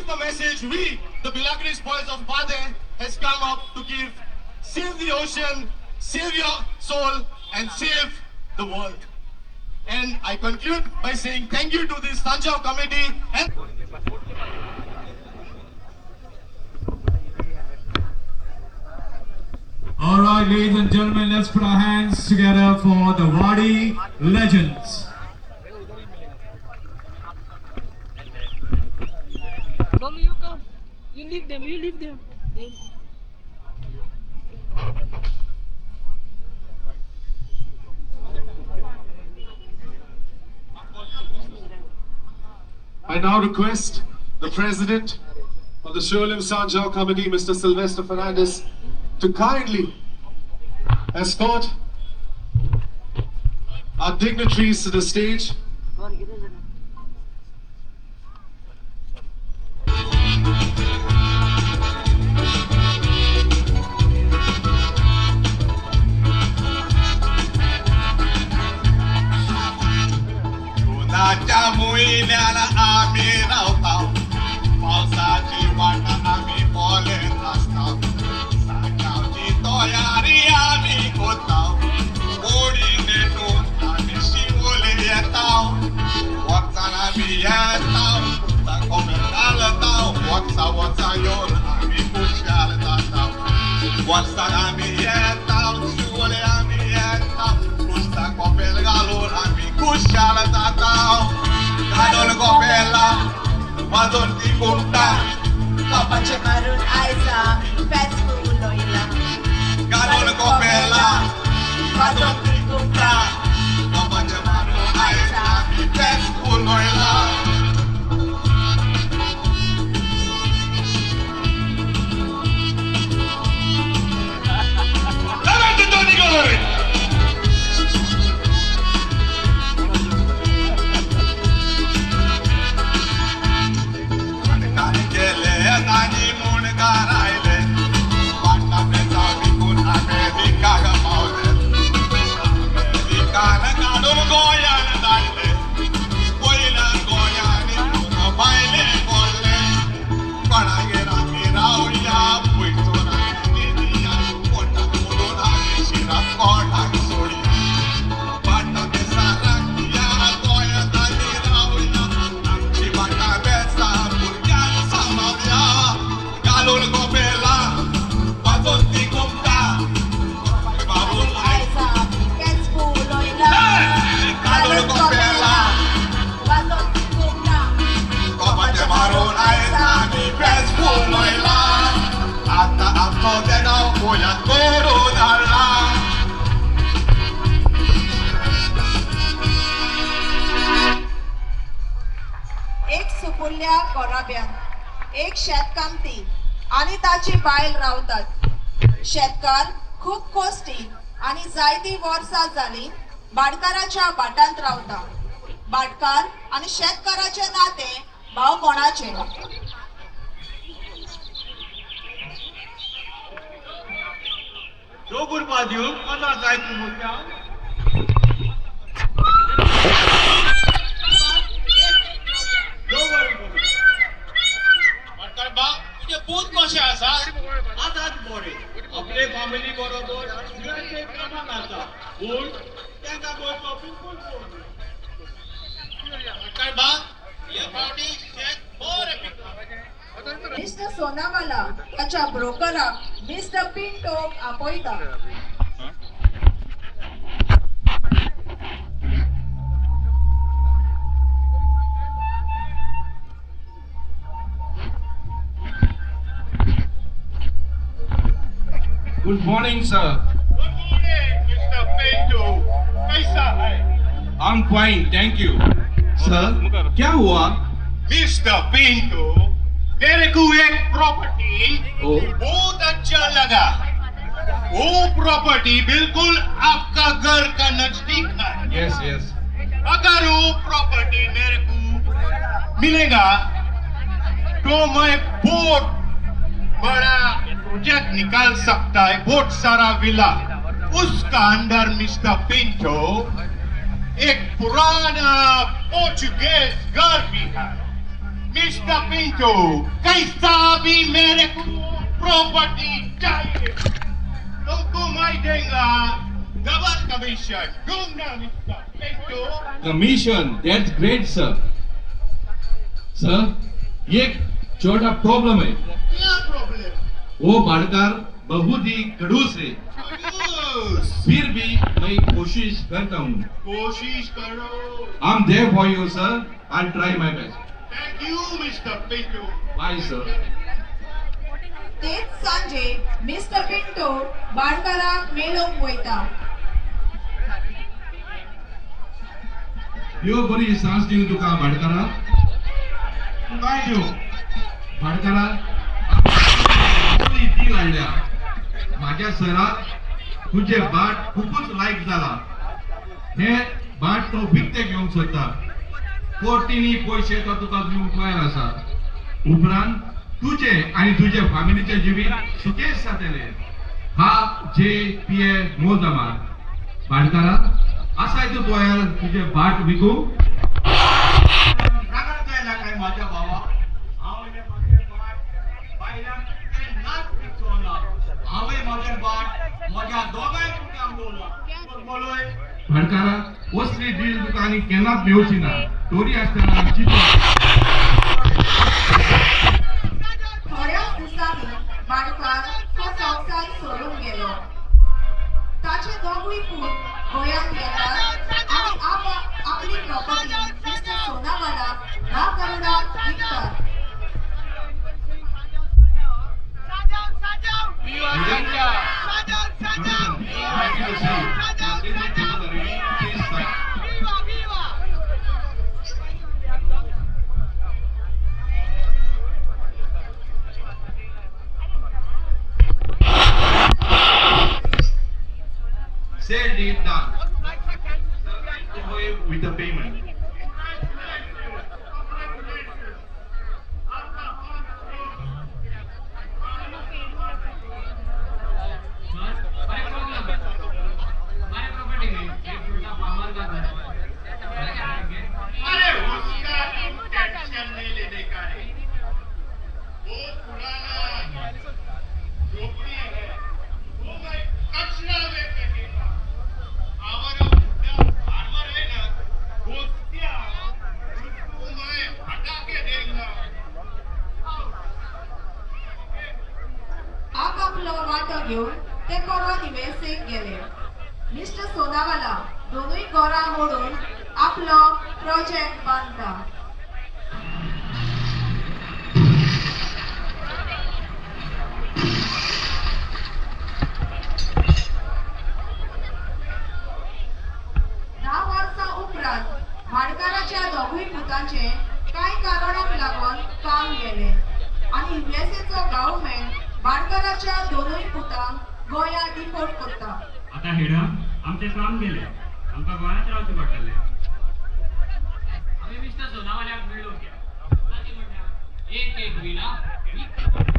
the message we, the Bilagris boys of Bade, has come up to give. Save the ocean, save your soul, and save the world. And I conclude by saying thank you to this Sanjao committee and All right, ladies and gentlemen, let's put our hands together for the Wadi Legends. Don't you come. You leave them. You leave them. They... I now request the President of the Siolim Sanjao Committee, Mr. Sylvester Fernandez, to kindly escort our dignitaries to the stage. जुनाच्या म्हयन्यान आमी रावता, पावसाची वाट आमी पळयत आसता, सांजावची तयारी आमी करता, ओडी नेटून आमी शिवोले येता, वचान आमी येता, कोमेर घालता, वचा वचा येवन आमी खुशाल जाता, वर्सान आमी येता, शिवोले आमी येता, कुस्ता कोपेल घालून आमी खुशाल जाता, घालून कोपेला वाजोवन ती कुमटा, कोपाचें मारून आयज आमी फेस्त उलयला, घालून कोपेला वाजोवन ती कुमटा, कोपाचें मारून आयज आमी फेस्त उलयला. गेले आनी मुणकार आयले, वाटा बेजा विकून अमेरिकाक पावले, अमेरिकान काडून गोंयान धाडले, वयल्यान गोंयान येवन भायले पडले, कोणागेर आमी रावया, पयसून आमी न्हिदया, पोटाक मोडून आमी शिराप कोणाक सोडया, वाटा बेजा राखया, गोंयांत आमी रावया, आमची वाटा बेजा भुरग्यांक सांबाळया, घालून कोपेला वाजोवन ती कुमटा, मारून आयज आमी फेस्त उलयला, घालून कोपेला वाजोवन ती कुमटा, कोपाचें मारून आयज आमी फेस्त उलयला, आतां आमचो देगांव गोंयांत करून हाडला. एक सुपुल्ल्या कोराब्यान एक शेतकामती आनी ताची बायल रावतात. शेतकार खूब कोश्टी आनी जायतीं वर्सां जालीं भाटकाराच्या भाटांत रावता. भाटकार आनी शेतकाराचें नातें भावपणाचें. दोग रुपया दिवन कोणा जाय तूं मुद्या? भाटकार बा, तुजें पूत कशें आसा? आसात बरे, आपले फॅमिली बरोबर सगळ्यांचे कामाक आसा, पूण तांकां गोंयचो बिलकूल फोन. भाटकार बा, हे फावटी शेत बरें पिकलां. मिस्टर सोनावाला ताच्या ब्रोकराक मिस्टर पिंटोक आपयता. Good morning, sir. Good morning, Mister Pinto. कैसा है? I'm fine, thank you. Sir, क्या हुआ? मिस्टर पिंटो, मेरे को एक प्रॉपर्टी बहुत अच्छा लगा. वो प्रॉपर्टी बिल्कुल आपका घर का नजदीक है. Yes, yes. अगर वो प्रॉपर्टी मेरे को मिलेगा तो मैं बहुत बड़ा प्रोजेक्ट निकाल सकता है, बहुत सारा विला. उसका अंदर मिस्टर पिंटो एक पुराना पोर्चुगीज घर भी है. मिस्टर पिंटू, कैसा भी मेरे को प्रॉपर्टी चाहिए, तुमको मैं देंगा डबल कमीशन। दूंगा mister Pinto. Commission, that's great sir. Sir, एक छोटा प्रॉब्लम है। क्या प्रॉब्लम? वो भाड़कार बहुत ही खड़ूस है। फिर भी मैं कोशिश करता हूँ। कोशिश करो। I am there for you sir, I try my best. Thank you mister Pinto. Bye sir. तेच सांजे मिस्टर पिंटो भाटकाराक मेळोवंक वयता। देव बरी सांस दिवं तुका भाटकारा। काय दिवं? भाटकारा, बरी डील हाडल्या। म्हाज्या सराक तुजें भाट खुबूच लायक जाला। हें भाट तो विकतें घेवंक सोदता। कोटींनी पयशे तो तुका दिवंक तयार आसा। उपरांत तुजें आनी तुजे फॅमिलीचें जिवीत सुखेस्त जातलें। हा जे पिये मोज मार। भाटकारा, आसाय तूं तयार तुजें भाट विकूंक? रागार जायना काय माझ्या भावा? हांव हें म्हजें भाट बायलांक केन्नाच विकचो ना। हांवें म्हजें भाट म्हज्या दोगांय पुतांक दवरलां। बोलोय भाटकारा, असली डील तुका आनी केन्नाच मेळची ना। तरी आसतना चिंतून थोड्याच दिसांनी भाटकार हो संवसार सोडून गेलो। ताचे दोगूय पूत गोंयांत येतात आनी आपली प्रॉपर्टी मिस्टर सोनावालाक 10 करोडाक विकतात। Sale deed done. With the payment. हमारे प्रॉपर्टी में एक छोटा फार्मर का घर है। अरे उसका टेंशन नहीं लेने का है। वो पुराना झोपड़ी है, वो मैं कचरा में फेंकेगा। हमारा बुढ़ा फार्मर है ना, वो क्या उसको मैं हटा के देंगा। आपापलो वांटो घेवन ते परत युएसएक गेले। मिस्टर सोनावाला दोनूय घरां मोडून आपलो प्रोजेक्ट बांदता। धा वर्सां उपरांत भाटकाराच्या दोगूय पुतांचें कांय कारणाक लागून काम गेलें आनी युएसएचो गव्हर्मेंट भाटकाराच्या दोनूय पुतांक गोंया डिपोर्ट करता। आता हेडम आमचें काम गेलें, आमकां गोंयांत रावचें पडटलें। आमी मिस्टर सोनावाल्याक मेळूंक या। ताची म्हणल्यार एक एक विला 20 करोड।